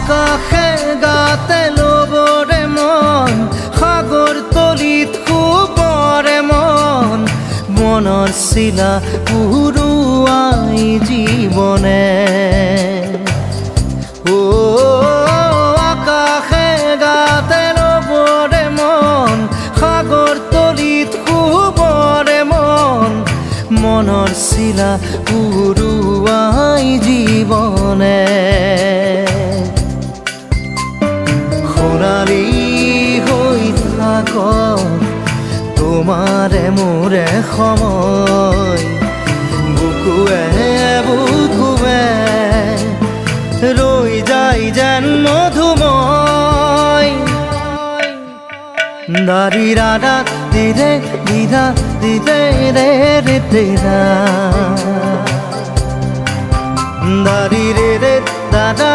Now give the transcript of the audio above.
আকাশে গাতে ল'বৰে মন, সাগৰ তলিত শুবৰে মন, মনৰ চিলা পুৰুৱাই জীৱনে। ও আকাশে গাতে ল'বৰে মন, সাগৰ তলিত শুবৰে মন, মনৰ চিলা পুৰুৱাই জীৱনে। সোণালী হৈ থাকক তোমাৰে মোৰে সময়, বুকুৱে বুকুৱে ৰৈ যায় যেন মধুময়। দাৰি ৰাধা দিৰে দিৰা দিৰে ৰে ৰে তেৰা, দাৰি ৰে ৰে দাদা।